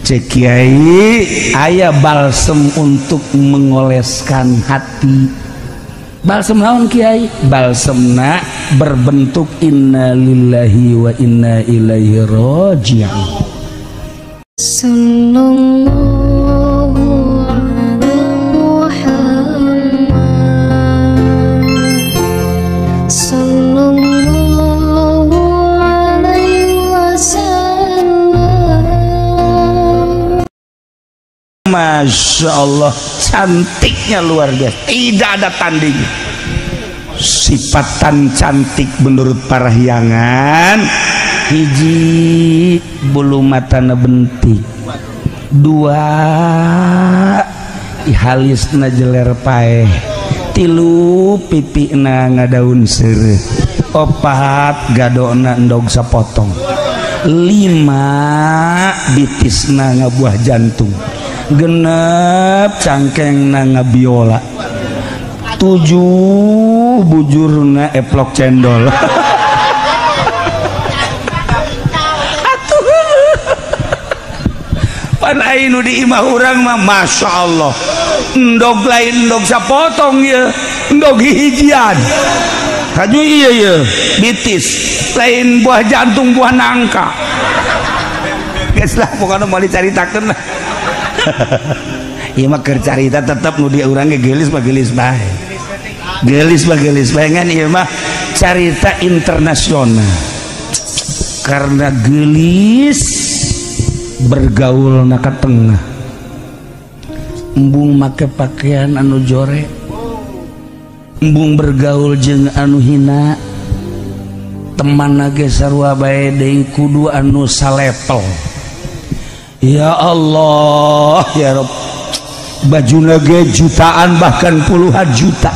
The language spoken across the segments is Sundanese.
Cek kiai aya balsem untuk mengoleskan hati. Balsem naon kiai? Balsemna berbentuk innalillahi wa inna ilaihi raji'un. Sallallahu ala Muhammad, sallallahu alaihi wasallam. Masya Allah, cantiknya luar biasa, tidak ada tanding. Sifatan cantik menurut parahyangan, hiji bulu matana bentik, dua halisna jeler paeh, tilu pipina ngadaun seureuh, opat gadona endog sapotong, lima bitisna ngabuah jantung, genep cangkengna ngabiola, tujuh bujurna eplok cendol. Pan ainu di imah urang mah Masya Allah, endog lain endog sapotong ya, endog hijian kaju iya ya, bitis lain buah jantung buah nangka. Geus lah pokokna mau dicaritakeun lah. Ieu mah keur carita tetep nu di urang ge geulis mah geulis bae. Geulis mah geulis bae, ngan ieu mah carita internasional. Karena geulis bergaul na ka tengah, embung make pakaian anu jore, embung bergaul jeung anu hina, teman ge sarua bae deui kudu anu salepel. Ya Allah ya Rabb, bajuna ge jutaan bahkan puluhan juta.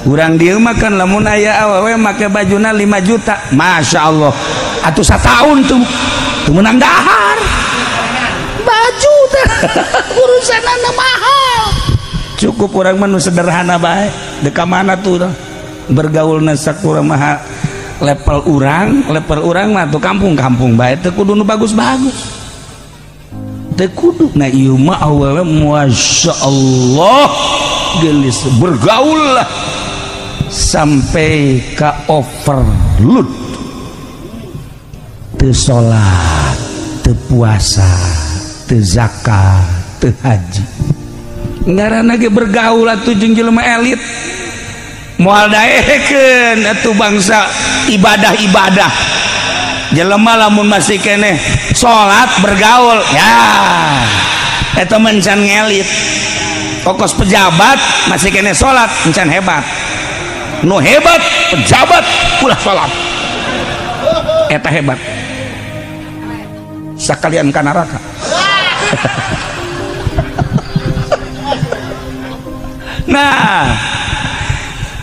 Urang dieu mah kan lamun aya awewe make bajuna 5 juta, Masya Allah, atuh sataun tuh menang dahar baju teh urusanana mahal. Cukup urang mah nu sederhana bae, deka mana tuh bergaulna sakurang mah level urang mah tuh kampung-kampung bae, teu kudu nu bagus-bagus, teu kudu. Nah ieu mah awewe Masya Allah geulis bergaul lah sampai ka overload, teu salat, teu puasa, teu zakat, teu haji. Ngaranna ge bergaul atuh jeung jelema elit, moal daekeun atuh bangsa ibadah-ibadah. Jelema lamun masih keneh salat bergaul ya eta mencan ngelit. Kokos pejabat masih keneh salat encan hebat. Nu hebat pejabat ulah salat, eta hebat sakalian ka neraka. Nah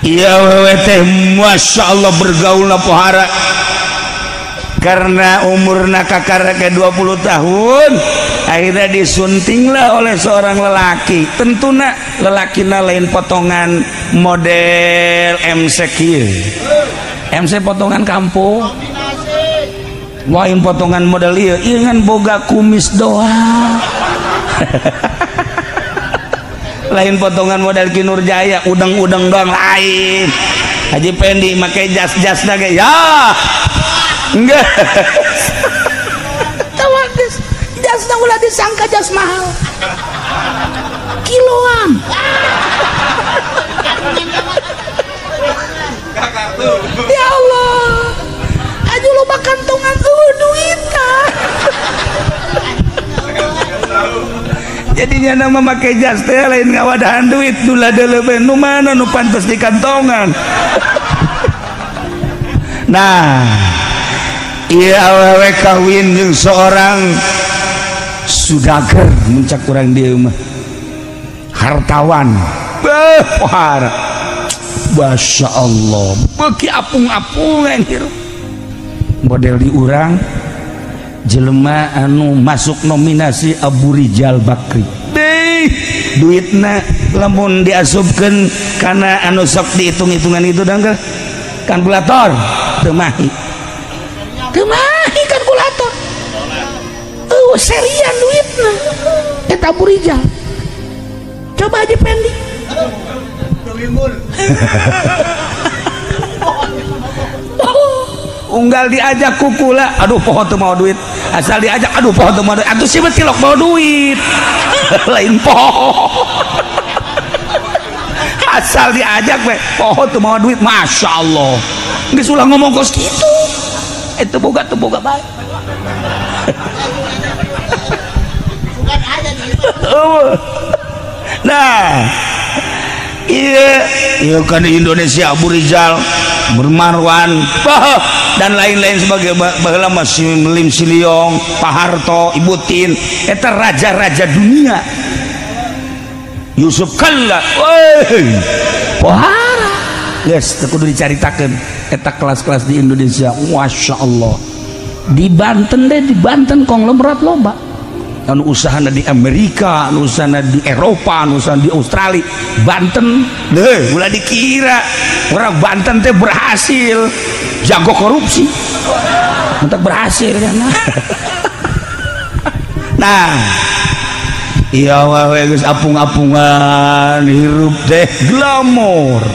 iya wewe teh Masya Allah bergaulna pohara, karena umurna kakara ke 20 tahun akhirnya disuntinglah oleh seorang lelaki. Tentuna lelakina lain potongan model MC kieu, MC potongan kampung, lain potongan model ieu, ieu ngan boga kumis doang. Lain potongan model Ki Nurjaya, udeng-udeng doang lain. Haji Pendi make jas-jasna ge ya enggak. Tawagis jasna ulah disangka jas mahal, kiloan. Ya Allah, aja loba kantongan duitan. Jadinya nama make jas teh lain ngawadahan duit, dula deuleuh nu mana nu pantes di kantongan. Nah iya awewe kawin jeung seorang sudager, muncak urang dieu mah hartawan, beuh pohara, Masya Allah, beuki apung-apungan hirup. Model di urang jelema anu masuk nominasi Abu Rijal Bakri, deh duitna lamun diasupkeun kana anu sok dihitung-hitungan itu dangkel kalkulator teu mahi, teu mahi kalkulator, eueuh serian duit. Leungeunna eta Abu Rijal. Coba aja Pendi. Unggal diajak kukula, aduh poho teu mau duit. Asal diajak aduh poho teu mau duit. Atuh sih tilok mau duit. Lain poho. Asal diajak we poho teu mau duit, Masya Allah. Geus ulah ngomong kos kitu. Itu boga teu boga bae. Nah, iya, iya kan di Indonesia Abu Rizal, Marwan, dan lain-lain sebagai baheula masih Lim Siliong, Pak Harto, Ibu Tin, eta raja-raja dunia. Yusuf Kalla, woi, pohara. Geus teu kudu dicaritakeun eta kelas-kelas di Indonesia, Masya Allah. Di Banten deh, di Banten konglomerat loba. Anu usahana di Amerika, anu usahana di Eropa, anu usahana di Australia. Banten deh, ulah dikira orang Banten teh berhasil jago korupsi, untuk berhasil kan. Nah, iya wae geus apung-apungan hirup teh glamor.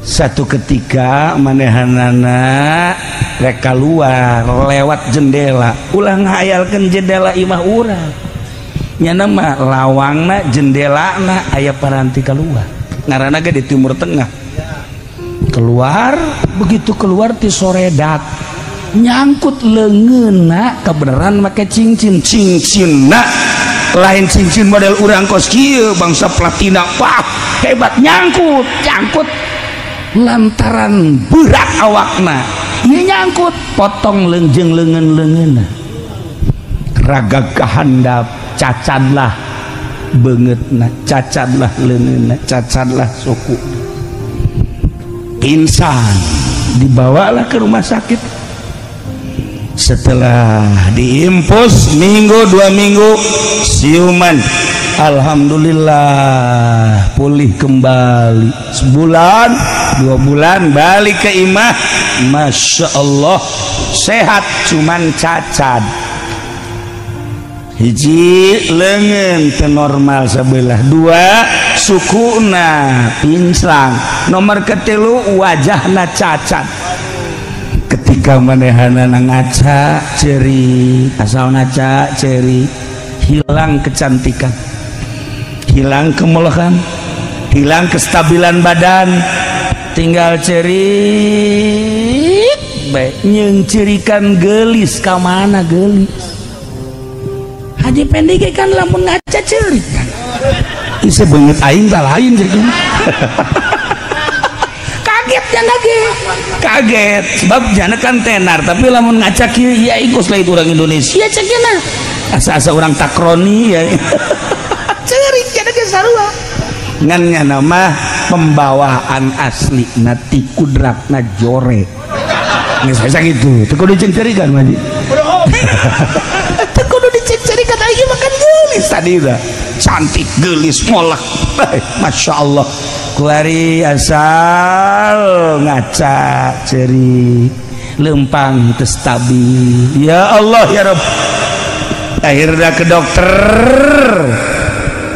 Satu ketika manehanana rek keluar lewat jendela, ulah ngahayalkeun jendela imah urang, nyana mah lawangna jendelana aya paranti keluar, ngaranna ge di Timur Tengah. Keluar, begitu keluar ti soredat nyangkut leungeunna kebenaran make cincin, cincinna lain cincin model urang kos kieu bangsa platina, wah hebat, nyangkut nyangkut lantaran berat awakna ieu nyangkut potong leungjeng leungeun-leungeunna raga kahandap, cacadlah beungeutna, cacadlah leungeunna, cacadlah suku. Pingsan, dibawalah ke rumah sakit. Setelah diimpus minggu 2 minggu siuman, alhamdulillah pulih kembali. Sebulan 2 bulan balik ke imah, Masya Allah sehat, cuman cacat hiji leungeun teu normal sebelah, 2 sukuna pincang, nomor ketilu wajahna cacat. Ketika manehanana ngaca ceri, asal ngaca ceri, hilang kecantikan, hilang kemolehan, hilang kestabilan badan, tinggal cerik bae nyeungcirikan geulis ka mana geulis. Haji Pendi ge kan lamun ngaca cerik kan. Ieu beungeut aing tah lain cerik. Kaget jana ge. Kaget sebab jana kan tenar, tapi lamun ngaca kieu ieu ikos lain urang Indonesia cek jana. Asa-asa urang takroni ya. Cerik jana ge sarua. Ngan nyana mah pembawaan asli na ti kudratna jore. Geus asa kitu, teu kudu cerikan mah. Teu kudu dicerikan aing mah kan geulis tadi dah. Cantik geulis molek. Masya Allah. Kuari asal ngaca cerik lempang teu stabil. Ya Allah ya Rabb. Akhirnya ke dokter.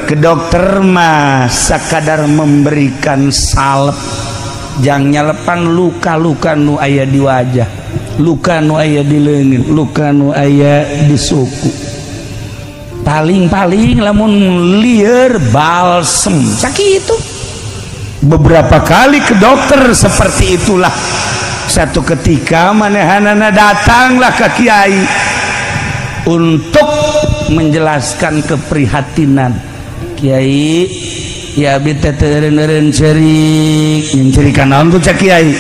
Ke dokter mah sakadar memberikan salep jang nyalepan luka-luka nu aya di wajah, luka nu aya di leungeun, luka nu aya di suku. Paling-paling lamun lieur balsem sakitu. Beberapa kali ke dokter seperti itulah. Satu ketika manehanana datanglah ke kiai untuk menjelaskan keprihatinan. Kiai, ya abdi teh teu eureun-eureun ceurik, nyeuncerikan naon tuh cak kiai?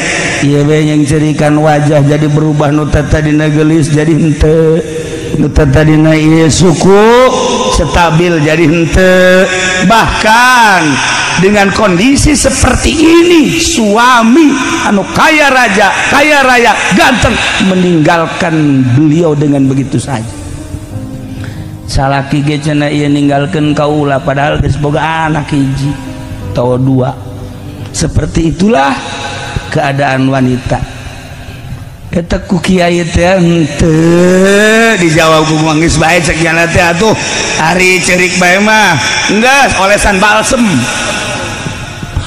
Ieu we nyeuncerikan wajah jadi berubah, nu tadina geulis jadi henteu, nu tadina ieu suku stabil jadi henteu. Bahkan dengan kondisi seperti ini, suami anu kaya raja, kaya raya, ganteng, meninggalkan beliau dengan begitu saja. Salaki ge cenah ieu ninggalkeun kaula padahal geus boga anak hiji atawa 2. Seperti itulah keadaan wanita. Eta ku kiai teh henteu dijawab ku mangis bae cek nyana teh atuh ari cerik bae mah enggeus olesan balsem.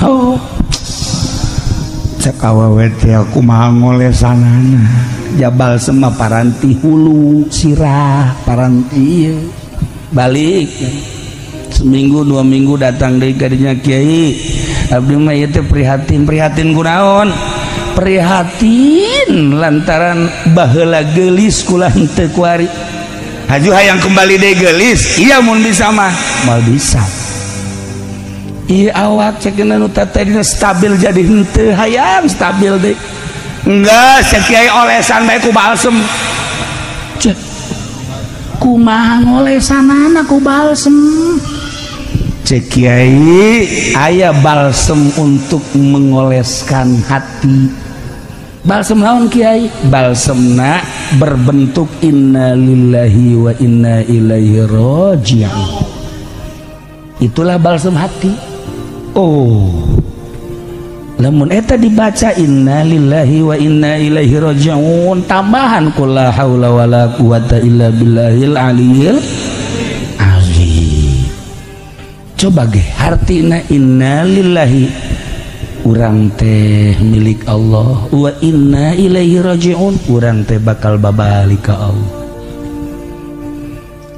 Oh. Cek awewe teh kumaha ngolesanana. Ja balsem mah paranti hulu sirah paranti ieu. Balik seminggu 2 minggu datang deui ka dinya kiai. Abdi mah ieu teh prihatin, prihatin kunaon? Prihatin lantaran baheula geulis kula henteu kuari. Haju hayang kembali deui geulis, iya mun bisa mah, moal bisa. Ieu awak cekeuna nu tadina stabil jadi henteu hayang stabil deui. Enggeus cek kiai olesan bae ku balsem. Cek kumaha ngolesanana ku balsem? Cek kiai aya balsem untuk mengoleskan hati. Balsem naon kiai? Balsemna berbentuk inna lillahi wa inna ilaihi raji'un. Itulah balsem hati. Oh, lamun eta dibaca inna lillahi wa inna ilaihi raji'un tambahan kula haula wala quwata illa billahil aliyil azim. Coba ge hartina inna lillahi urang teh milik Allah wa inna ilaihi raji'un urang teh bakal babalik ka Allah.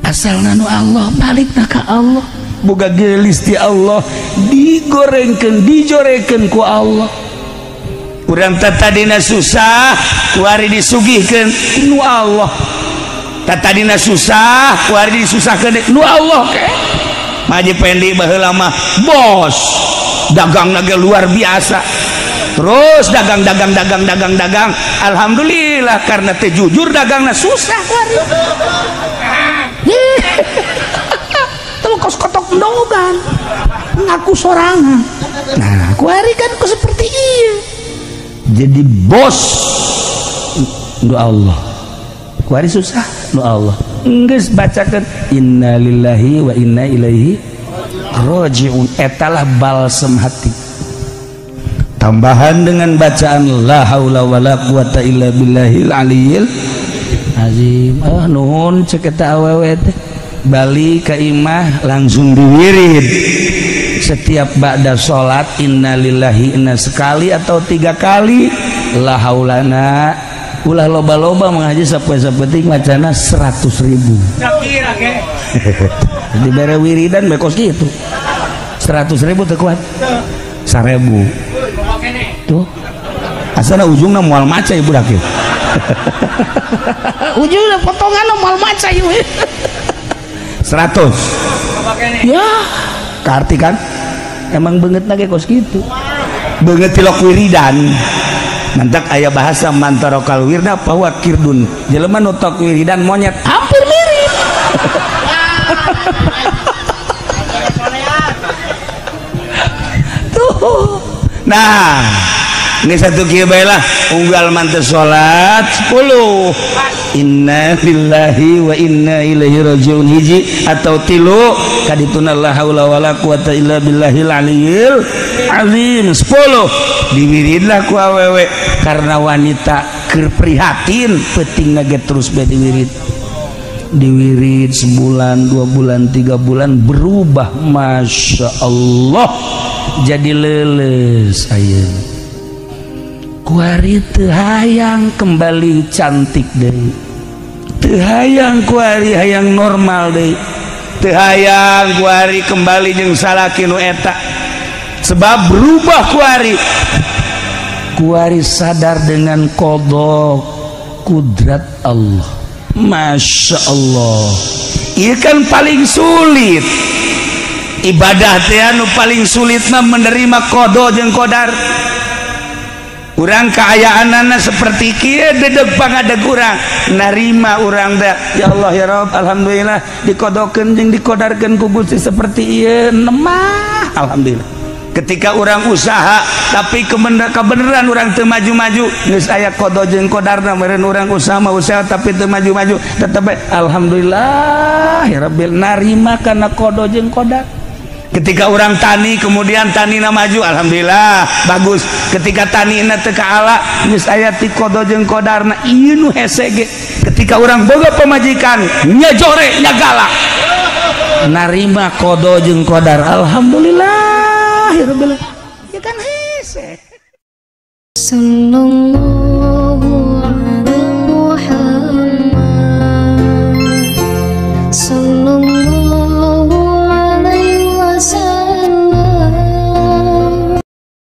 Asalna nu Allah balikna ka Allah. Boga geulis ti Allah digorengkeun dijorekeun ku Allah. Urang teh tadina susah kuari disugihkeun nu Allah. Tadina susah kuari disusahkeun nu Allah ke. Maji Pendi baheula mah bos dagang naga luar biasa terus dagang dagang dagang dagang dagang alhamdulillah karena teh jujur dagangna susah kuari. Teu kos kotok ndogan ngaku sorangan. Nah kuari kan ku seperti iya jadi bos nu Allah kuari susah nu Allah geus bacakeun inna lillahi wa inna ilaihi raji'un. Etalah balsem hati. Tambahan dengan bacaan la haula wala quwata illa billahil aliyil azim. Ah nuhun cek eta awewe teh balik ka imah langsung diwirid setiap ba'da salat inna lillahi inna sekali atau 3 kali la haulana ulah loba-loba mengaji sapoe-sapoe macana 100.000. Dibere wiridan bekos gitu 100.000 teu kuat 1.000 tuh asana ujungna moal maca ieu budak ieu. Ujungna potonganna moal maca ieu 100 ya karti kan emang beungeutna ge kos kitu beungeut tilok wiridan. Mantak aya bahasa mantarokal wirda bahwa kirdun jelema nu tok wiridan monyet hampir mirip. Tuh. Nah, ini satu kieu bae lah unggal manteu salat 10 inna lillahi wa inna ilaihi rajiun hiji atau 3 kadituna la haula wala quwata illa billahil aliyil azim 10 diwiridlah ku awewe karena wanita keur prihatin peutingna ge terus bae diwirid. Diwirid sebulan, 2 bulan, 3 bulan berubah masya Allah jadi leuleus ayeuna. Kuari teu hayang kembali cantik deui. Teu hayang kuari hayang normal deui. Teu hayang kuari kembali jeung salaki nu eta. Sebab berubah kuari. Kuari sadar dengan qada kudrat Allah. Masya Allah. Ieu kan paling sulit. Ibadah teh anu paling sulit mah menerima qada jeung qadar. Urang kaayaanana seperti kieu dedeg pangadeg urang narima urang teh ya Allah ya Rabb alhamdulillah dikodokeun jeung dikodarkeun ku Gusti seperti ieu nemah alhamdulillah. Ketika urang usaha tapi kebenaran urang teu maju-maju geus aya qada jeung qadarna meureun urang usaha mah usaha tapi teu maju-maju tetep alhamdulillah ya Rabbil narima kana qada jeung qadar. Ketika orang tani kemudian tanina maju, alhamdulillah bagus. Ketika tanina teu kaala, geus aya ti qada jeung qadarna, ieu nu hese ge. Ketika orang boga pamajikan nya jore nya galak, narima qada jeung qadar, alhamdulillah ya rabbil, ya kan hese. Sallallahu ala Muhammad, sallallahu.